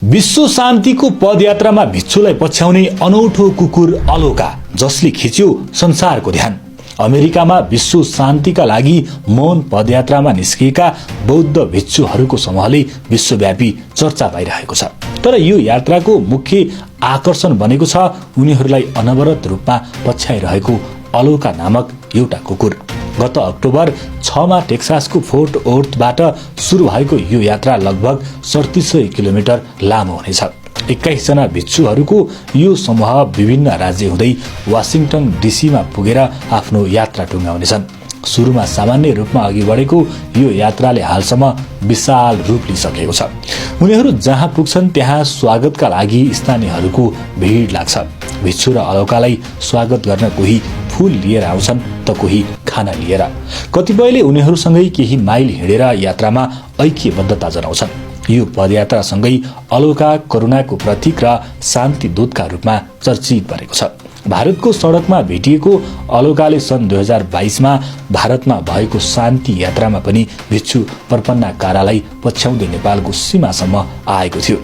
विश्व शान्तिको पदयात्रामा भिक्षुलाई पछ्याउने अनौठो कुकुर अलोका, जसले खिच्यो संसारको ध्यान। अमेरिकामा विश्व शान्तिका लागि मौन पदयात्रामा निस्किएका बौद्ध भिक्षुहरूको समूहले विश्वव्यापी चर्चा पाइरहेको छ। तर यो यात्राको मुख्य आकर्षण बनेको छ उनीहरूलाई अनवरत रूपमा पछ्याइरहेको अलोका नामक एउटा कुकुर। गत अक्टोबर 6 मा टेक्सासको फोर्ट वर्थबाट सुरु भएको यो यात्रा लगभग 3700 किलोमिटर लामो हुनेछ। 21 जना भिक्षुहरूको यो समूह विभिन्न राज्य हुँदै वाशिङटन डीसीमा पुगेर आफ्नो यात्रा टुङ्गाउनेछन्। सुरुमा सामान्य रूपमा अघि बढेको यो यात्राले हालसम्म विशाल रूप लिइसकेको छ। उनीहरू जहाँ पुग्छन् त्यहाँ स्वागतका लागि स्थानीयहरूको भिड लाग्छ। भिक्षु र अलोकालाई स्वागत गर्न कोही फूल लिएर आउँछन् त कोही खाना लिएर। कतिपयले उनीहरूसँगै केही माइल हिँडेर यात्रामा ऐक्यबद्धता जनाउँछन्। यो पदयात्रासँगै अलोका करुणाको प्रतीक र शान्ति दूतका रूपमा चर्चित बनेको छ। भारतको सडकमा भेटिएको अलोकाले सन् 2022 मा भारतमा भएको शान्ति यात्रामा पनि भिक्षु प्रपन्ना कारालाई पछ्याउँदै नेपालको सीमासम्म आएको थियो।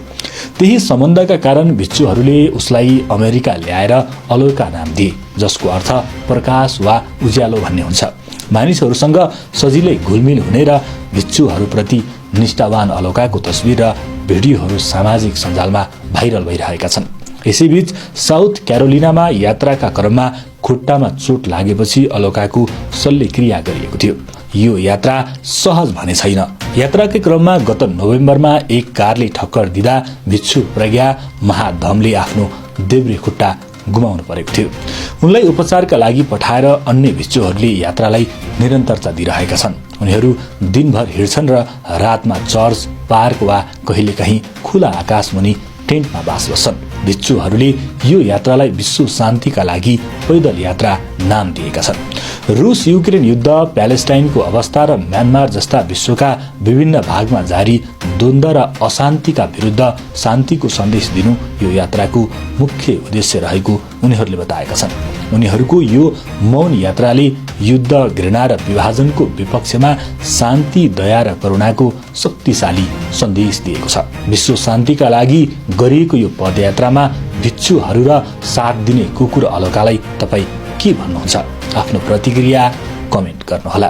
त्यही सम्बन्धका कारण भिक्षुहरूले उसलाई अमेरिका ल्याएर अलोका नाम दिए, जसको अर्थ प्रकाश वा उज्यालो भन्ने हुन्छ। मानिसहरूसँग सजिलै घुलमिल हुने र भिक्षुहरूप्रति निष्ठावान अलोकाको तस्बिर र भिडियोहरू सामाजिक सञ्जालमा भाइरल भइरहेका छन्। यसैबीच साउथ क्यारोलिनामा यात्राका क्रममा खुट्टामा चोट लागेपछि अलोकाको शल्यक्रिया गरिएको थियो। यो यात्रा सहज भने छैन। यात्राकै क्रममा गत नोभेम्बरमा एक कारले ठक्कर दिँदा भिक्षु प्रज्ञा महाधमले आफ्नो देब्रे खुट्टा गुमाउनु परेको थियो। उनलाई उपचारका लागि पठाएर अन्य भिक्षुहरूले यात्रालाई निरन्तरता दिइरहेका छन्। उनीहरू दिनभर हिँड्छन् र रातमा चर्च, पार्क वा कहिलेकाहीँ खुला आकाशमुनि टेन्टमा बास बस्छन्। भिक्षुहरूले यो यात्रालाई विश्व शान्तिका लागि पैदल यात्रा नाम दिएका छन्। रुस युक्रेन युद्ध, प्यालेस्टाइनको अवस्था र म्यानमार जस्ता विश्वका विभिन्न भागमा जारी द्वन्द्व र अशान्तिका विरुद्ध शान्तिको सन्देश दिनु यो यात्राको मुख्य उद्देश्य रहेको उनीहरूले बताएका छन्। उनीहरूको यो मौन यात्राले युद्ध, घृणा र विभाजनको विपक्षमा शान्ति, दया र करुणाको शक्तिशाली सन्देश दिएको छ। विश्व शान्तिका लागि गरिएको यो पदयात्रामा भिक्षुहरू र साथ दिने कुकुर अलोकालाई तपाईँ के भन्नुहुन्छ? आफ्नो प्रतिक्रिया कमेन्ट गर्नुहोला।